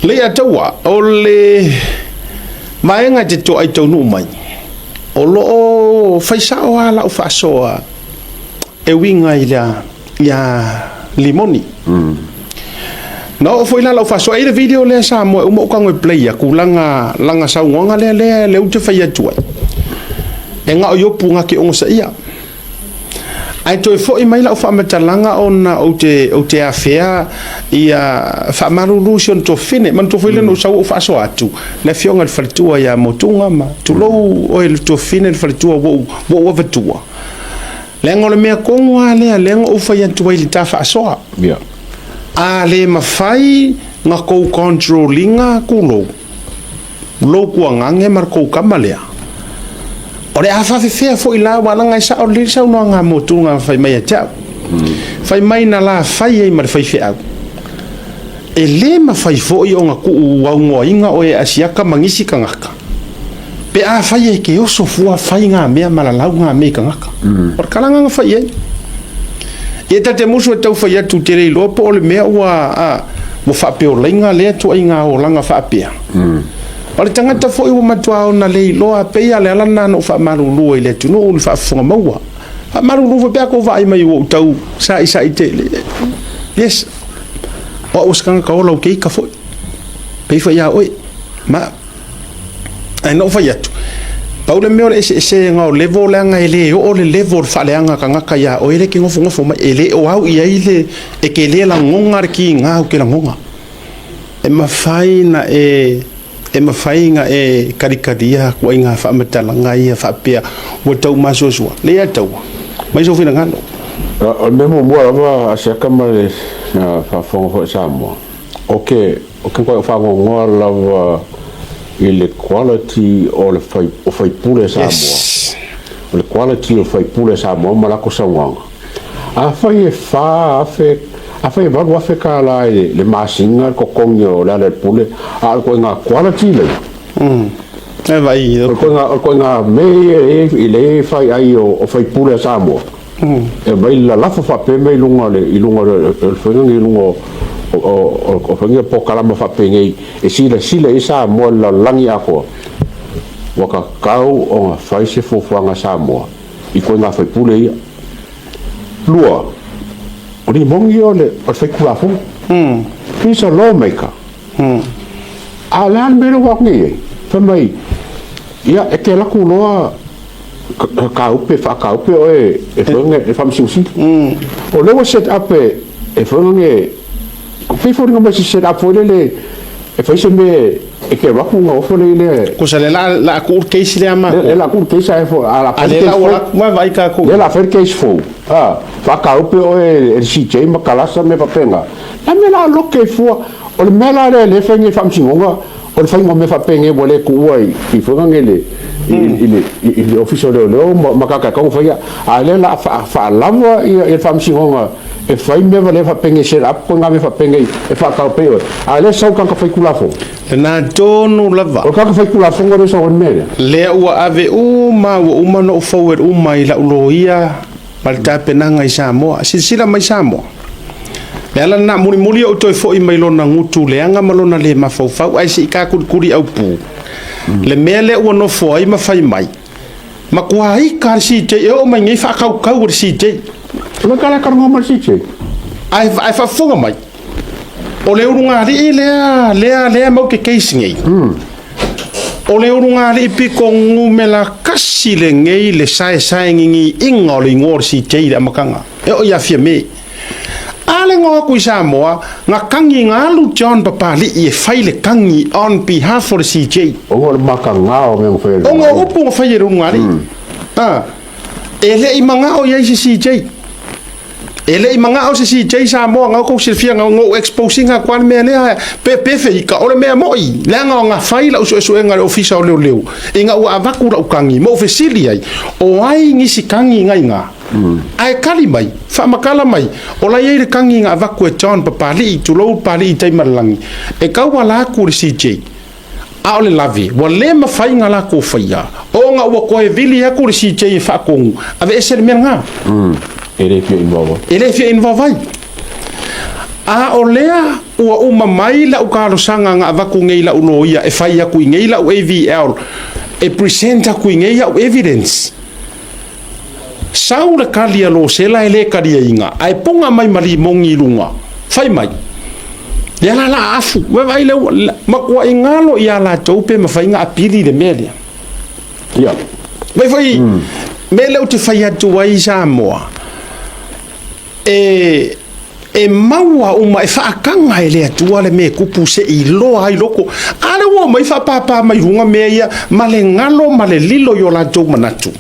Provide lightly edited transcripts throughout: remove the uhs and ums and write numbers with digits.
Leiataua, o le vaega e te toai taunuu mai, o lo o fai sao lava lau faasoa e uiga i le ia Limoni. Na oo foi la lau faasoa, e i ai le video lea Samoa e uma ou tago e play atu lana, lana saunoaga lea lea lea ou te fai atu ai. E na o Iopu na te onosaia. Ae toe foi mai lau faamatalaga ona ou te, ou te afea ia faamalulu si ona tuafafine. Manatua foi lea na ou sau ou faasoa atu le afioga i le faletua ia Motuga ma tulou oe le tuafafine le faletua ua ou, ua ou avatua. Leaga o le mea tonu lava lea lea na ou fai atu ai i le ta faasoa. Ia. A le mafai na tou control ina tulou lou tuagane ma le tou tama lea, o le a faafefea foi la, aua leaga e sao lelei le saunoaga a Motuga na fai mai ia te au. Fai mai na la fai ai ma le faifeau. E le mafai foi ona tuu aunoaina oe e Asiata ma nisi tagata pe afai e te oso fua fai ngā mea ma lalau ngā mea i tagata. O le tala na fai ai. Ia ta te musu e tau fai atu te le iloa po o le mea ua a, ua faapeolaina lea tuaiga olaga faapea. O le tagata foi ua matua ona le iloa pei a le ala lena na ou faamalulu ai i le atunuu i le faafofoga maua. Faamalulu foi pe a tou vaai mai ua ou tau saisai tele. Yes. O au o se tagata ola ou te ita foi. Pei foi ia oe. Ma ae na ou fai atu, pau le mea o le eseesega o level leaga e le oo le level o le faaleaga tagata ia oe lea e te nofonofo mai, e le o au i ai le, e te le lagona le kiga ou te lagona. E mafai na e, e mafai na e kalikalia ituaiga faamatalaga ia faapea ua tau masoasoa. Leiataua, mai sou finagalo. O le mea muamua lava Asiata ma le faafofoga foi a Samoa, o ke o ke matua faanoanoa lava i le quality o le fai, o faipule Samoa. Yes. O le quality o faipule Samoa ma latou saunoaga. Afai e 4,000, afai e 8,000 tala i le masina le totogi o Lealailepule, a o le ituaiga quality lea. E vai. O le ituaiga mea ia i le fai ai o faipule a Samoa. E aumai lalafo faapea mai i luga o le i luga o le faiga i luga o faiga polokalama faapenei e silasila i ai Samoa i le lalolagi atoa. Ua tatau ona fai se fuafuaga a Samoa i ituaiga faipule ia. Lua, o Limoni o le faitulafono. He's a lawmaker. A o le a le mea lea ua atu nei ai? Fai mai, ia, e te alu atu loa kaupe, faakaupe oe e fai e Faamasino Sili. O lea ua set up e fai e pei foliga mai se set up foi lele e fai se mea e te alu atu ona ofo lea i le Kusa le la la ku le case lea ma. Le la ku le case ai fo a la fai le case fou. Ma vai ka ku. Le la fai le case fou. Ah, faakaupe oe e le CJ ma Kalasa me faapena. La mea la loke fua. O le mea la lea lea fai nei faamasinoga o le faiga o mea faapenei ua le tuua i foga nei le i le i le ofisa o leoleo ma kakataga faia a lea la faalava ia le faamasinoga e fai mea valea faapenei set up ko ngā mea faapenei e faatau pei oe a lea sau tagata faitulafono. Lena tonu lava. O le tagata faitulafono lea sau ai le mea lea. Lea ua ave uma ua uma ona ou forward uma i lau loia ma le tapenaga i Samoa. Silasila mai Samoa. Le ala lena, mulimuli ou toe foi mai lona gutu leaga ma lona le mafaufau, ae se i takulikuli aupu. Le mea lea ua nofo ai ma fai mai, matua ika le CJ, e oo mai nei faatautau e le CJ. O le tala talanoa ma le CJ. Ae, ae faafofoga mai, o le ulugalii lea, lea, lea mau te case nei. O le ulugalii pito numera kasi lenei le saesaegigiiga o le igoa o le CJ i le amataga. E oo ia Fiame. A le goa atu i Samoa, na kagi na alu John Papali'i e fai le kagi on behalf o le CJ. Ona o le mataga o mea na fai e le Ona o upu na fai e le ulugalii. A, e le i manao i ai se CJ. E le i manao se CJ Samoa na outou silafia na ou expose ina atu lava le mea lea pe pe feika o le mea moi leaga o na fai lau suesuega i le ofisa o leoleo ina ua avatu lau kagi ma ou fesili ai o ai nisi kagi na iga ae kali mai faamatala mai o la iai le kagi na avatu e John Papali'i tulou Papali'i Taimalelagi e tauala atu i le CJ a o le lave ua le mafai na latou faia ona ua toe vili atu le CJ e faatonu aveese le mea lena. E le fia involve. E le fia involve ai. A o lea ua uma mai lau talosaga na avatu nei i lau loia e fai atu i nei lau AVL, e present atu i nei au evidence. Sau le kali a Losela e le kaliaina, ae puga mai ma limogi i luga, fai mai, Lea la la afu, vaai lea ua matuai galo ia latou pe mafai ona apili i le mea lea. Ia. Vai foi, mea lea ou te fai atu ai Samoa, e, e maua uma, e faataga e le Atua le mea e tupu se i iloa ai loko. A lea ua omai faapapa mai luga mea ia ma le galo ma le lilo i o latou manatu.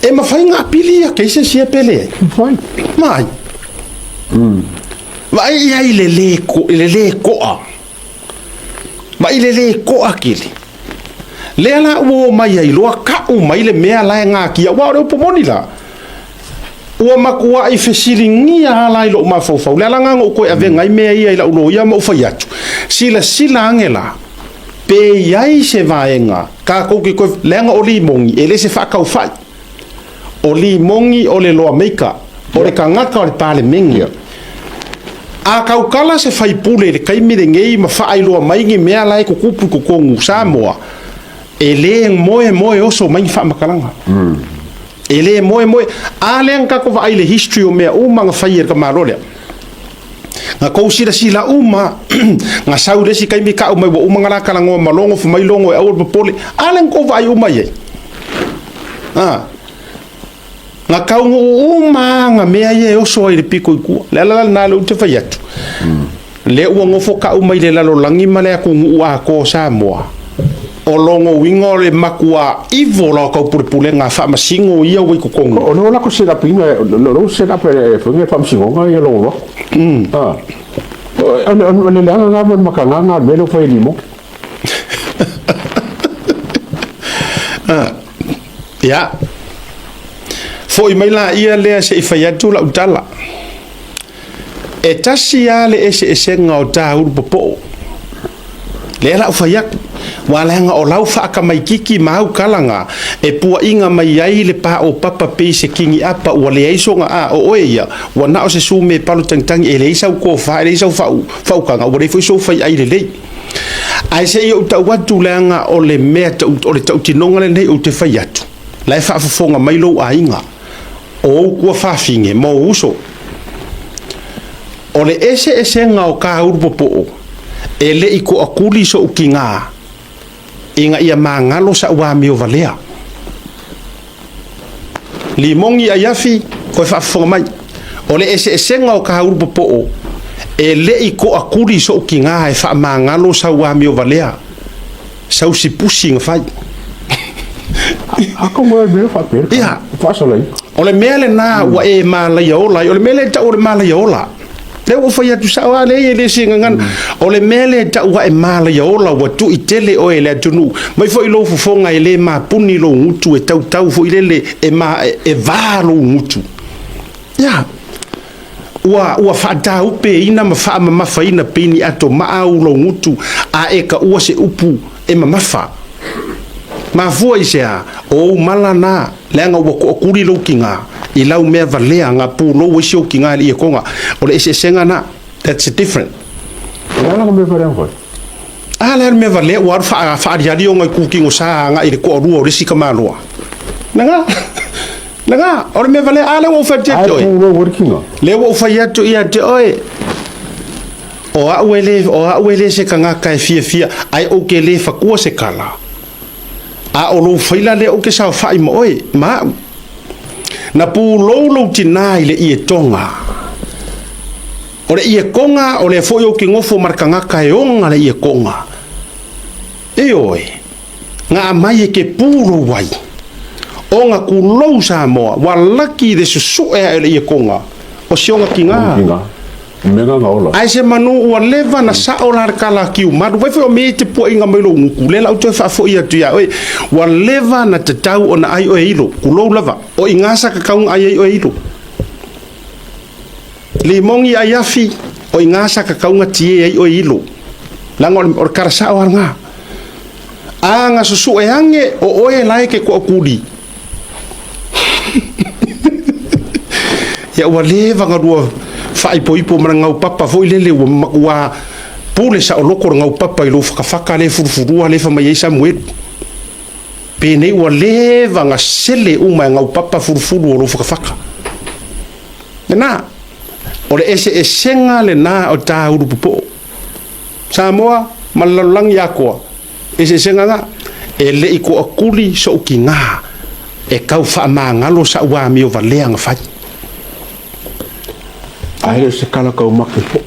E mafai ona apili ia cases ia pe leai? Mafai. Mai. Vaai i ai le le, le le koa. Vaai i le le koa kili. Lea la ua omai ai loa ka'u mai le mea la e gakia, aua o le upu moni la, ua matua'i fesiligia lava la i lo'u mafaufau. Le ala lena na ou toe avega ai mea ia i la'u loia ma ou fai atu, Silasila ane la, pe i ai se vaega tatou te toe, leaga o limogi e le se faataufa'i. O limogi o le loa meika, o le tagata o le Palemene. A tautala se faipule i le taimi lenei ma faailoa mai ni mea la e tutupu i totonu o Samoa, e le moemoe oso mai ni faamatalaga. E le moemoe. A lea na tatou vaai i le history o mea uma na fai e le tamaloa lea. Na tou silasila uma, na sau i le isi taimi kau mai ua uma na la talanoa ma Logo, fai mai Logo e aua le popole. A lea na tou vaai uma i ai. A. Na taunuu uma lava na mea ia e oso ai i le pito i tua. Le ala la lena lea ou te fai atu. Lea ua nofo kau mai le lalolagi ma le atunuu atoa o Samoa, o lona uiga o le matua evil la o taupulepulega a faamasino ia ua i totonu. O lou lako set up ina, o lou set up e foi le faamasinoga ia lou lako. Ah. O le leaga lena ma le matagaga o le mea lea ua fai e Limo. Ia, foi mai laia lea se i fai atu lau tala. E tasi lava le eseesega o tāulu popoo. Lea la ou fai atu, ua leaga o lau faakamaikiki ma au kalaga e puaʻiga mai ai le paopapa pei se kiniʻapa ua leai sona a o oe ia, ua na o se sume palo tagitagi e leai sau tofa, e leai sau faautaga, ua leai foi sou faiʻai lelei. Ae se i ou tau atu leaga o le mea o le tautinoga lenei ou te fai atu, la e faafofoga mai lou aiga, o ou tuafafine ma ou uso. O le eseesega o kāulu popoo, e le i toʻakuli soʻu tigā ina ia magalo saʻu amio valea. Limogi aiafi, koe faafofoga mai. O le eseesega o kāulu popoo, e le i toʻakuli soʻu tigā e faamagalo sau amio valea, sau sipusi na fai. Atonu e mea faapea le Ia. faasalaina. O le mea lena ua e malaia ola ai. O le mea lea e tau o le malaia ola. Lea ua ou fai atu sao lava, leai e le se gagana. O le mea lea e tau ae malaia ola ua tui tele oe e le atunuu. Mai foi lou fofoga e le mapuni lou gutu e tautau foi lele e, ma, e va lou gutu. Ia. Ua, ua faataupeina ma faamamafaina pei ni ato maa au lou gutu a e taua se upu e mamafa. Mafua i se a? O ou mala na, leaga ua toʻakuli lou tiga i lau mea valea na pulou ai si ou tiga i le iekoga. O le eseesega na. That's the different. O le a lana mea valea na fai? A le a le mea valea ua alu faaaliali ona itutino sa agai i le toalua o le isi tamaloa. Lena. Lena. O le mea valea. A lea ua ou fai atu ia te oe. Ai pulou ai le tiga. Lea ua ou fai atu ia te oe. O au e le, o au e le se tagata e fiafia, ae ou te le fatua se tala. A o lou faila lea ou te saofai ma oe, ma au. Na pulou lou tinā i le ietoga. O le ietoga, o lea foi ou te nofo ma le tagata e ona le ietoga. Ioe, na aumai e te pulou ai. Ona tulou Samoa, ua laki i le susu'e ae o le ietoga, o si ona tinā. Ae se manu ua leva na sao la le kala a Kiumalu. Vai foi o mea e te puaʻiga mai lou gutu, lea la ou toe faafoi atu iā oe, ua leva na tatau ona ai oe ilo, kulou lava, o iga sa kakau na ai ai oe ilo. Limogi ai afi, o iga sa kakau na tie ai oe ilo. Leaga o le kala sao a lena. A na susuʻe age o oe la e ke toʻakuli. Ia ua leva na lua faaipoipo ma le gaupapa foi lele ua matua pule saoloko le gaupapa i lou fakafaka lea e fulufulua lea e fai mai ai Samuelu. Penei ua leva na sele uma e gaupapa fulufulu o lou fakafaka. Lena, o le eseesega lena o tāulu popoo. Samoa ma le lalolagi atoa, eseesega na, e le i toakuli so'u tiga e tau faamagalo sa'u amio valea na fai. Ae le o se kala taumate foi.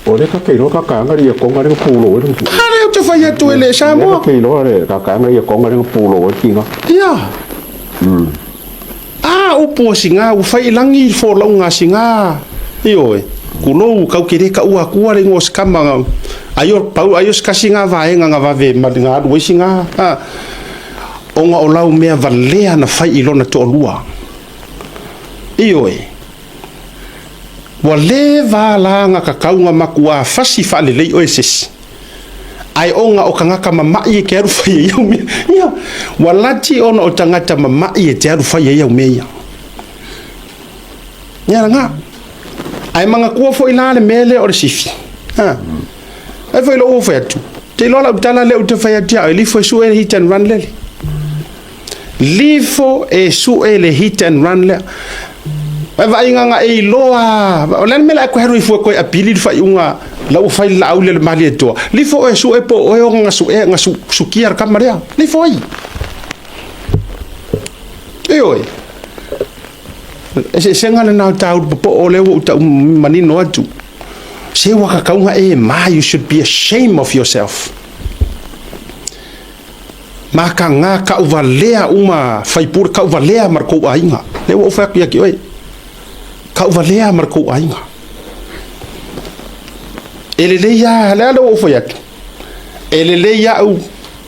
O lea ta te iloa kakaega le iakoga lea na pulou ai lona A lea ou te fai atu e le Samoa. Lea ta te iloa le kakaega le iakoga lea na pulou ai le tiga. Ia. A upu a siga ua fai i lagi le folauga a siga. Ioe. Tulou, kau te le taua atua le igoa o se tama. Ai o pau ai o se tasi na vaega na vave ma na alu ai siga. A ona o lau mea valea na fai i lona toalua. Ioe. Ua leva la na kakau na makuā fasi faalelei oe e se isi. Ae ona o tagata mama'i e te alu fai ai au mea ia. Ua lati ona o tagata mama'i e te alu fai ai au mea ia. Ia lena. Ae manatua foi la le mea lea o le sifi. Ha. Ai foi lou fai atu. Te iloa lau tala lea ou te fai atu ia oe, lifo e sue le hit and run lele. Lifo e sue le hit and run lea. Vai vaaiga na e iloa. O le a le mea la e koe alu ai fua koe apili le faaiuga la ua fai le laau lea le Malietoa. Lifo e sue po o oe ona na sue na su, sukia le kama lea. Lifo ai. Ioe. Eseesega lena o tāulu popoo o lea ua ou tau manino atu. Se ua kakau na e ma, you should be ashamed of yourself. Makaga kau valea uma faipule kau valea ma le kou aiga. Lea ua ou fai atu ia te oe. Kau valea ma le kou aiga. E lelei lava, lea lea ua ou fai atu. E lelei au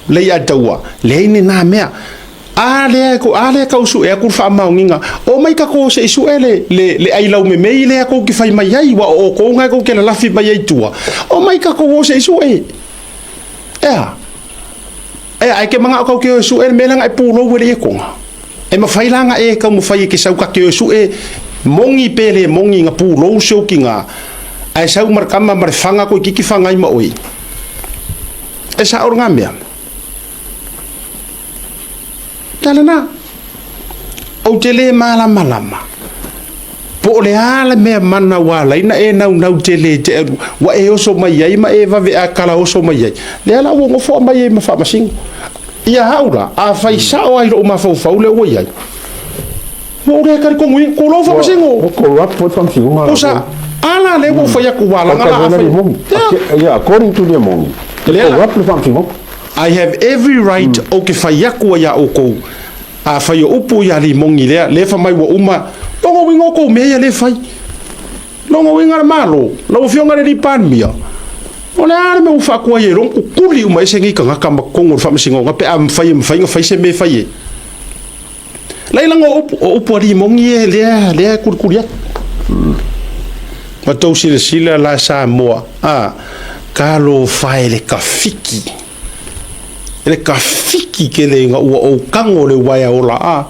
lei a taua, leai ni nā mea. A lea, a lea kau sue atu le faamaoniga, o mai tatou se i sue le, le, le ai laumemei lea tou te fai mai ai, ua o outou na tou te lalafi mai ai i tua, o mai tatou o se i sue. Ea? Ea, ae ke manao kau ke o e sue le mea lea na e pulou e le iekoga. E mawhai la nga e taumafai e ke sau ka ke o e sue mongi pe le mongi nga pulou se o ki nga ae sau ma le kama ma le fanga koe kiki fanga ai ma oe. E sa o nga mea. Tala na. Ou te le malamalama. Po o le a le mea mana ua ala ai na e naunau tele te alu, ua e oso mai ai ma e vave a kala oso mai ai. Lea la ua nofoa mai ai ma faamasino. Ia au la, a fai sao ai lou mafaufau lea ua i ai, ua ou le talitonuina, tulou faamasino. Ua corrupt foi le faamasinoga. Pusa, a la lea ua ou fai atu ua alaga la a fai. Yeah, according to le moni, corrupt le faamasinoga. I have every right ou te fai atu ai iā outou. A fai o upu ia Limoni lea, lea fa mai ua uma, lona uiga o kou mea ia lea fai. Lona uiga le Malo, lau Afioga i le Alii Palemia, o le a le mea ua faatua ai e lona kukuli uma ese nei tagata ma totonu o le Faamasinoga pe a mafai e mafai ona fai se mea e fai ai. Laila o upu, o upu a Limoni e lea, lea e kulikuli atu. Ma tou silasila la Samoa, a, talofa e le kafiki. Le kafiki tele ina ua ou tago le uaea ola a.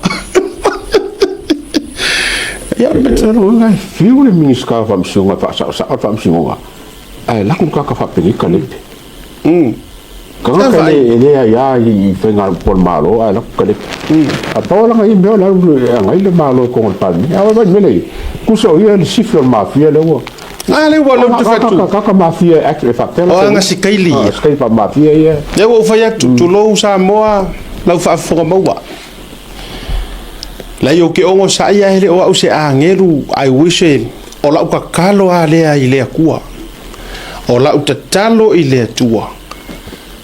Ia, e fiu le Minisita o Faamasinoga e faasaosao le Faamasinoga, ae lako le tagata faapenei kalepe. Tagata e le aia i faiga po le Malo ae lako kalepe. A pau lana ia mea o le alu e agai le Malo i totonu o le Palemene. A o le mea lea, tusa o ia le sifi o le mafia lea ua A lea ua lou te fai atu. Kaka mafia act e faapea. O aga sikaili ia. Sikaili faamafia ia. Lea ua ou fai atu, tulou Samoa, lau faafofoga maua. Leai ou te onosai ae le o au se agelu, I wish e, o lau tatalo a lea i le Atua. O lau tatalo i le Atua,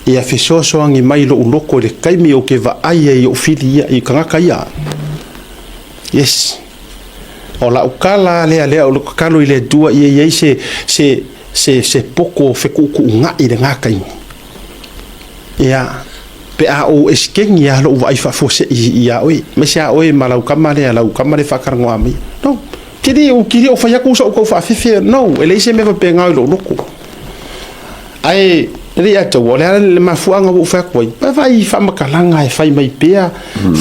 ia fesoasoani mai lou loto i le taimi ou te vaai ai i ou fili ia, i tagata ia. Yes. O lau tala lea lea o lou tatalo i le Atua ia i ai se se se se poto fetuutuunai i lena taimi. Ia, pe a ou eseteni lava lou vaai faafuasei ia oe, aemaise a oe ma lau tama lea, lau tama lea e faatalanoa mai. No, te le, ou te le o fai atu sau tau faafefe, no, e leai se mea faapena i lou loto. Ae le ia taua, o le a le mafuaaga ua ou fai atu ai, vaai faamatalaga e fai mai pea,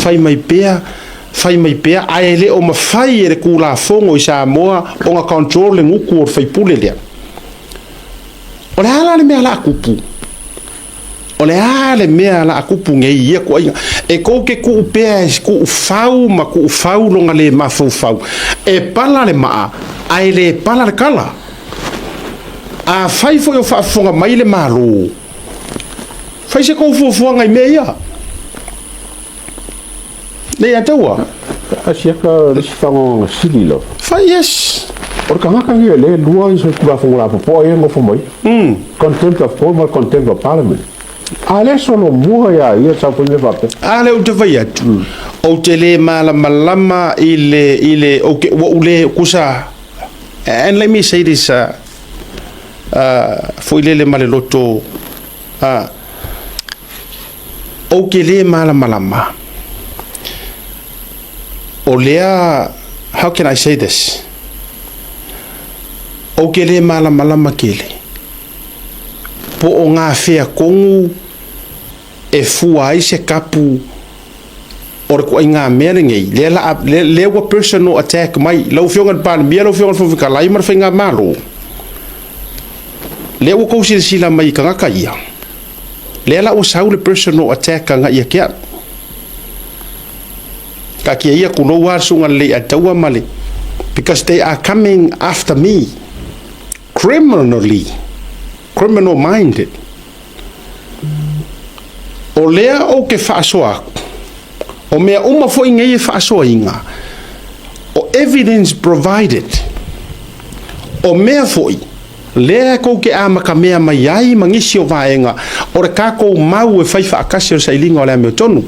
fai mai pea. fai mai pea, ae le o mafai e le Tulafono i Samoa ona control le gutu o le faipule lea. O le a la le mea la a tupu? O le a le mea la a tupu nei i ia tuuaiga? E tou te tuu pea e tuufau ma tuufau lona le mafaufau. E pala le maa, ae le pala le kala. Afai foi o faafofoga mai le Malo, fai se tou fuafuaga i mea ia. Nei a taua. A siaka le isi fagoga sili lava. Fai yes. O le tagata nei lea e lua i solitulafono lapopoa ia e nofo mai. Contempt of Court ma le Contempt of Parliament. A lea solomua ia ia sau foi mea faapea. A lea ou te fai atu, ou te le malamalama i le, i le, ou te, ua ou le, kusa, and let me say this, foi lele ma le loto, Ou te le malamalama. O lea, how can I say this? Ou te le malamalama tele po o ngā whea kongu e fua ai se kapu o le kuaiga mea lenei, lea la a, lea, lea ua personal attack mai lau Afioga i le Palemia, lau Afioga i le Fofoga Fetalai ma le Faigamalo. Lea ua tou silasila mai i tagata ia, lea la ua sau le personal attack agai ia te au. Taatia ia tulou lava le susuga lelei Ataua ma le, because they are coming after me criminally, criminal minded. O lea ou te faasoa atu, o mea uma foi nei e faasoaina, o evidence provided, o mea foi lea tou te amatamea mai ai ma nisi o vaega o le tatou mau e fai faatasi o le sailiga o le amiotonu.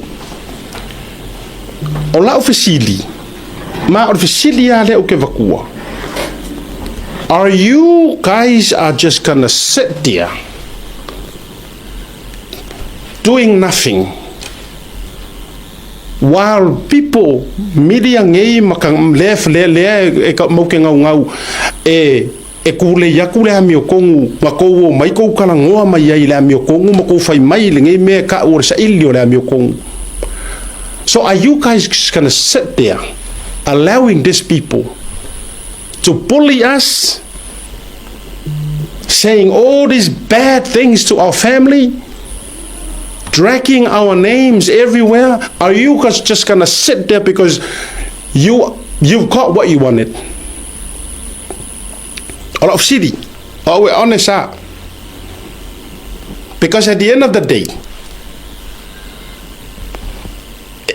O lau fesili, ma o le fesili lava lea ou te avatua, are you guys are just gonna sit there doing nothing while people milia nei ma ka lea lea lea e ka mau ke ngaungau e e kūlei aku le amiotonu ma kou o mai kou talanoa mai ai i le amiotonu ma kou fai mai i lenei mea e ka'u o le saili o le amiotonu. So are you guys just gonna sit there allowing these people to bully us, saying all these bad things to our family, dragging our names everywhere? Are you guys just gonna sit there because you you've got what you wanted? O lau fesili, o au e honest lava. Because at the end of the day,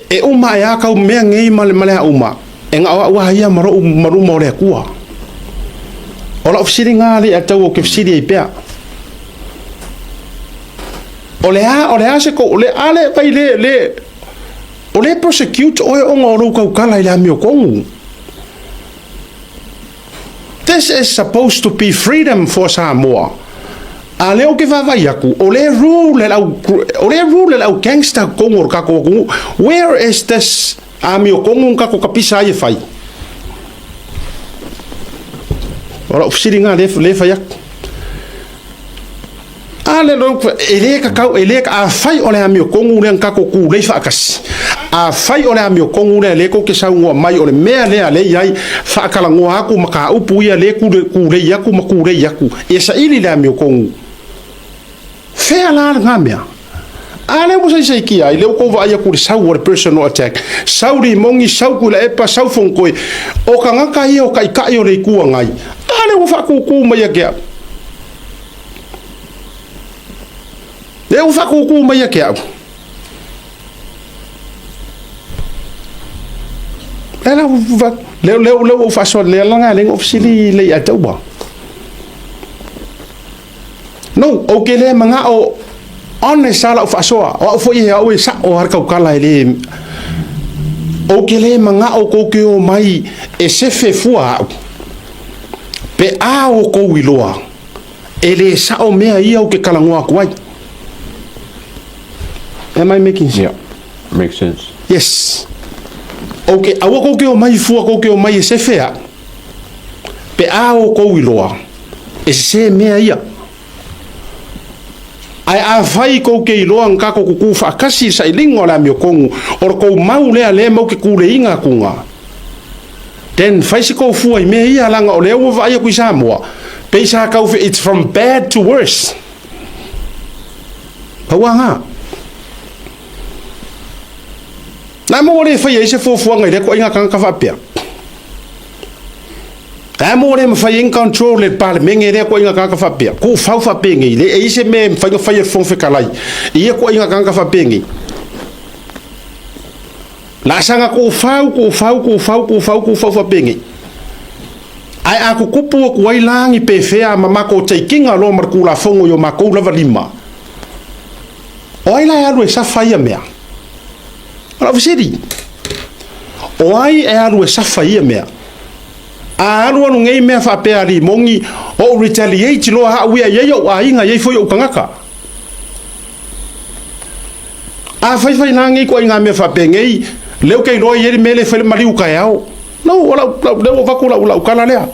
e uma ae a kau mea nei ma le ma le a uma, e na o au lava ia ma lou ma luma o le Atua. O lau fesili na alii a tau ou te fesili ai pea. O le a, o le a se kou, o le a le vai le, le, o le prosecute oe ona o lou tautala i le amiotonu. This is supposed to be freedom for Samoa. A lea ou te vaavaai atu, o lea rule e le au, o lea rule e le au gangster totonu o le tatou atunuu. Where is this amiotonu na tatou tapisa ai e fai? O lau fesili lena lea, lea e fai atu. A le lo, e le tatau, e le, afai o le amiotonu lea na tatou tulei faatasi, afai o le amiotonu lea lea tou te saunoa mai o le mea lea lea e i ai, faatalanoa atu mataupu ia lea e tulei atu ma tulei atu, ia saili le amiotonu. Fea la lena mea? A lea ua saisaitia ai, lea ua tou vaai atu i le sau o le personal attack, sau Limoni, sau Tuilaepa, sau Fonotoe, o tagata ia o taitai o le Itu Agai, a lea ua faatūtū mai ia te au. Lea ua faatūtū mai ia te au. Lea la ua, lea, lea, lea ua ou faasoa, lea la lea na ou fesili le ia te ua. No, ou te le manao honest lava lau faasoa. O au foi e au e sa'o lava le tautala e le... Ou te le manao tou te omai e sefe fua au. Pe a outou iloa, e le sa'o mea ia ou te talanoa atu ai. Am I making sense? Yeah, makes sense. Yes. Ou te, aua tou te omai fua tou te omai e sefe au. Pe a outou iloa, e sesē mea ia. Ae afai kou ke iloa na kakou kukū faatasi i le sailiga o le amiotogu, o le kou mau lea lea mau ke kuleiga atuga, then fai se kou fua i mea ia, laga o lea ua vaai atu i Samoa, pei sa tau fe, it's from bad to worse. Pau a ga. Na mo ua le faia ai se fuafuaga i lea toaiga tagata faapea. A mo ua le mafai ai ona control e le Palemene lea toaiga tagata faapea. Tuufau faapenei, le e i ai se mea e mafai ona fai e le Fofoga Fetalai i ia toaiga tagata faapenei. Laasaga tuufau, tuufau, tuufau, tuufau, tuufau faapenei. Ae a tutupu atu ai la ni pefea ma matou taikiga loa ma le Tulafono i o matou lava lima, o ai la e alu e safa ia mea? O lau fesili, o ai e alu e safa ia mea? A alu alu nei mea faapea a Limoni, ou retaliate loa au ia, e i ai ou aiga, e i ai foi ou tagata. A faifai la nei ituaiga mea faapenei, lea ou te iloa e i ai le mea lea e fai le maliu taeao. No, o lau, lau, lea ua avatu lau, lau tala lea.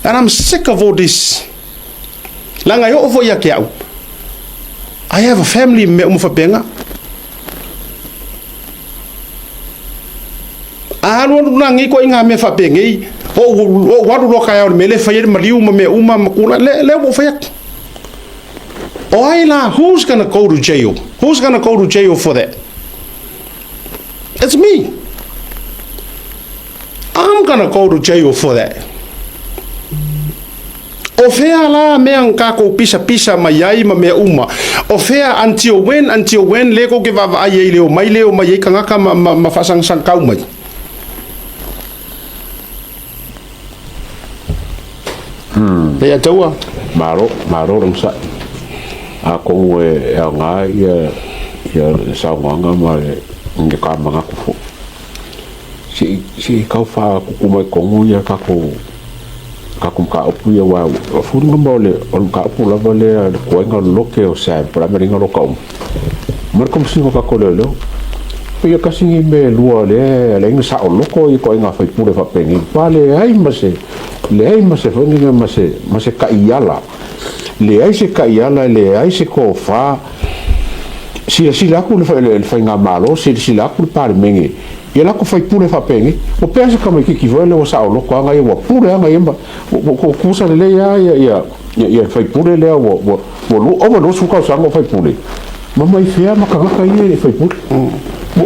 And I'm sick of all this. Leaga e oo foi ia te au. I have a family ma mea uma faapena. A alu alu la nei ituaiga mea faapenei, ou, ou alu loa taeao i le mea lea e fai ai le maliu ma mea uma ma tulaga, lea, lea ua ou fai atu. O ai la, who's gonna go to jail? Who's gonna go to jail for that? It's me. I'm gonna go to jail for that. O fea la mea na takou pisapisa mai ai ma mea uma? O fea until when, until when lea kou ke vaavaai ai i le omai lea e omai ai tagata ma, ma, ma faasagasagakau mai? Lea ia taua. Malo, malo le onosai. Atonu e aoga ia, ia le saunoaga ma le ka manatu foi. Se i, se i tau faatupu mai tonu ia tatou, tatou mataupu ia aua o foliga ma o le, o le mataupu lava lea le tuaiga lote o Sam po o le a mea e leai na loka uma. Ma le Komesina o tatou Leoleo. Pei e tasi nei mea e lua lea e ala ai ona saoloto ia ituaiga faipule faapenei. Matua leai ma se, leai ma se foi lea ma se, ma se taiala. Leai se taiala, leai se tofa. Silasila atu le, le, le faigamalo, silasila atu le Palemene ia latou faipule faapenei. Ua pea se tamaitiiti foi lea ua saoloto lava ia, ua pule lava ia ma, ua, ua tutusa lelei lava ia, ia, ia, ia faipule lea ua, ua, Ua ova 20 tausaga o faipule, ma mai fea ma tagata ia e le faipule.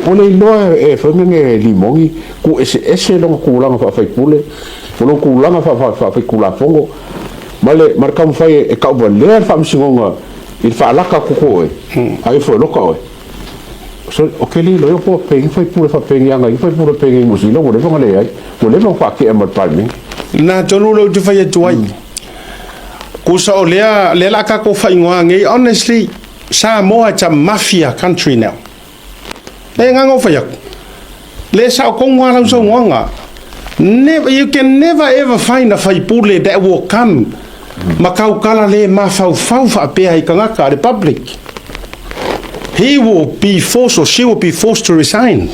Ua le iloa e fai mea e limoni, tu eseese lona tulaga faafaipule, ma lona tulaga faafaitulafono, ma le ma le taumafai e tauvalea le faamasinoga i le faalaka atu ko oe, a ifo e loka oe. So, o ke le iloa po o pengi faipule faapengi aga i faipule pengi i Niu Sila, ua leva ona leai, ua leva ona faatea ma le Palemene. Lena tonu lea ou te fai atu ai. Kusa o lea, lea la tatou faaigoa nei, honestly, Samoa it's a mafia country now. Le agaga o fai atu. Le sao tonu lava lau saunoaga. Never, you can never ever find a faipule that will come ma tautala le mafaufau faapea i tagata, le public. He will be forced or she will be forced to resign.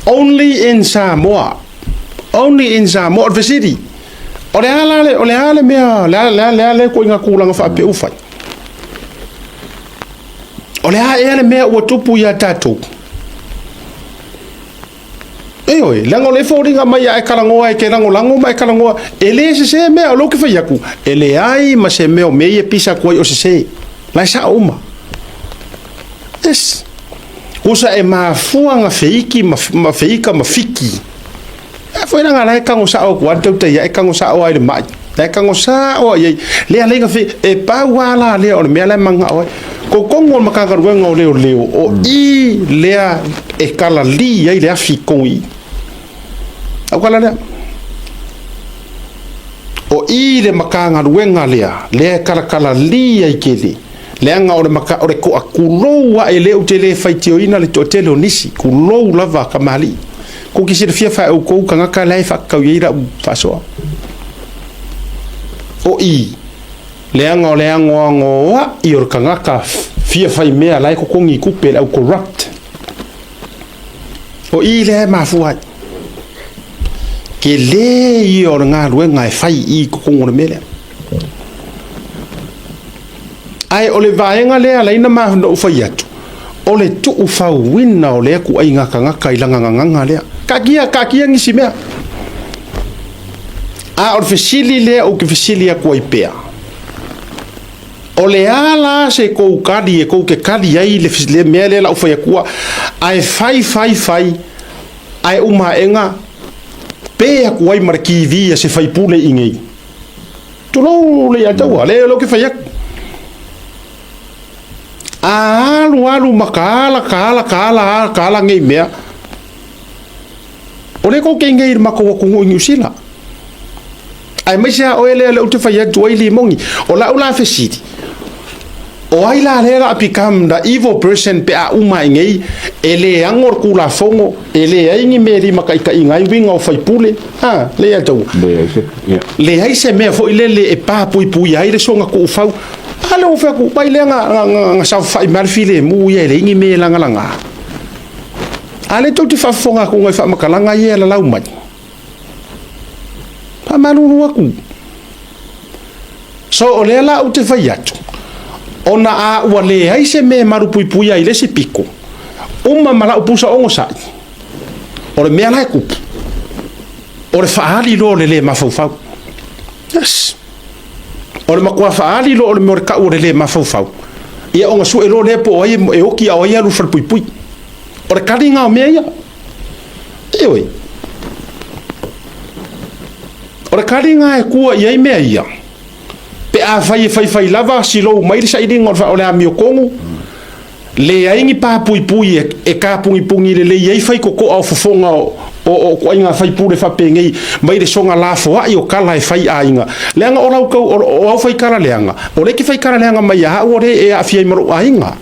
Only in Samoa. Only in Samoa. O le fesili, o le a la le, o le a le mea, le a, le a, le a le ituaiga tulaga faapea ua fai? O le a ea le mea ua tupu ia tatou? Ioe, leaga o lea e foliga mai a e talanoa e te lagolago ma e talanoa, e le sese mea, o lea ou te fai atu, e leai ma se mea o mea ia e pisa atu ai o sese. La e sao uma. Yes. Kusa e mafua na feiki ma, ma feika ma fiki. A foi langa la e kago sao atu a le tautai ia e kago sao ai le mai. La e kago sao ai ai. Lea lea fe e pau a la lea o le mea la e manao ai. Kokongo o le Matagaluega o Leoleo, o i lea e kalalī ai le afi i totonu i i. Au kala lea. O i le Matagaluega lea, lea e kalakalalī ai tele, leaga o le mata, o le toa kulou ae lea ou te le faitioina le toatele o nisi, kulou lava kamali'i. Kou te silafia fae outou tagata la e faatatau i ai lau faasoa. O i, Leaga o le anoanoa'i o le tagata fia fai mea la e totogi i tupe le au corrupt. O i lea e mafua ai. Tele ia o le galuega e fai i totonu o le mea lea. Ae o le vaega lea ala ai na ou fai atu, o le tuufauina o lea kuaiga tagata i lana gagana lea. Taatia, taatia nisi mea. A o le fesili lea ou te fesili atu ai pea, o le a la se tou tali e tou te tali ai le, le mea lea la ou fai atua, ae fai fai fai, ae uma aega pe atu ai ma le TV a se faipule i inei. Tulou le ia taua, le lea ou te fai atu. A alu alu ma ka ala ka ala ka ala ka ala nei mea. O lea tou te i nei i le matou atunuu i Niu Sila. Aemaise lava oe lea ou te fai atu ai Limoni. O lau la fesili, o ai la lea la a become the evil person pe a uma ai nei, e le ano le Tulafono, e leai ni mea e limataitaiina ai uiga o faipule, a, le ia taua. Leai se, ia. Leai se mea foi lele e papuipuia ai le soona tuufau. A lea ua fai atu, mai lea na, na, na saofafai mai le filemu ia e leai ni mea e lagalaga. A lea tou te faafofoga atu i faamatalaga ia e lalau mai. Faamalulu atu. So o lea la ou te fai atu, ona a ua leai se mea e malupuipuia ai le isi piko, uma ma lau pusa ogasai, o le mea la e tupu, o le faaali loa o le le mafaufau. Yes. O le matua faaali loa o le mea o le tau o le le mafaufau, ia ona sue loa lea po o ai e oti a o ai e alu i le falepuipui. O le kaliga o mea ia. Ioe. O le kaliga e tua i ai mea ia, pe afai e faifai lava silou mai le sailiga o le amiotonu, leai ni papuipui e kapunipuni lelei ai faitotoa o fofoga o ituaiga faipule faapenei mai le soga lafoai o tala e fai aiga. Leaga o lau tau, o au faikala leaga, o lea e te faikala leaga mai ia au o lea e aafia ai ma lou aiga.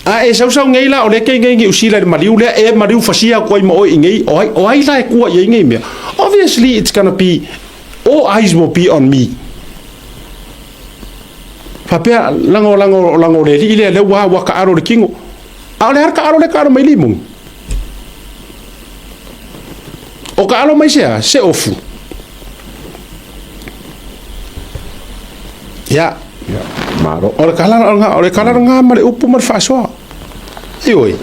A e sausau nei la, o lea e te i nei i Niu Sila i le maliu lea, e maliu fasia atu ai ma oe i nei, o ai, o ai la e tua i ai nei mea? Obviously it's gonna be, all eyes will be on me. Faapea, laga, laga, laga o le alii lea, lea ua, ua taalo le tino. A o le a le taalo lea e taalo mai Limoni? O taalo mai se a? Se ofu. Ia. Malo. O le kala o le kala lena ma le upu ma le faasoa. Ioe.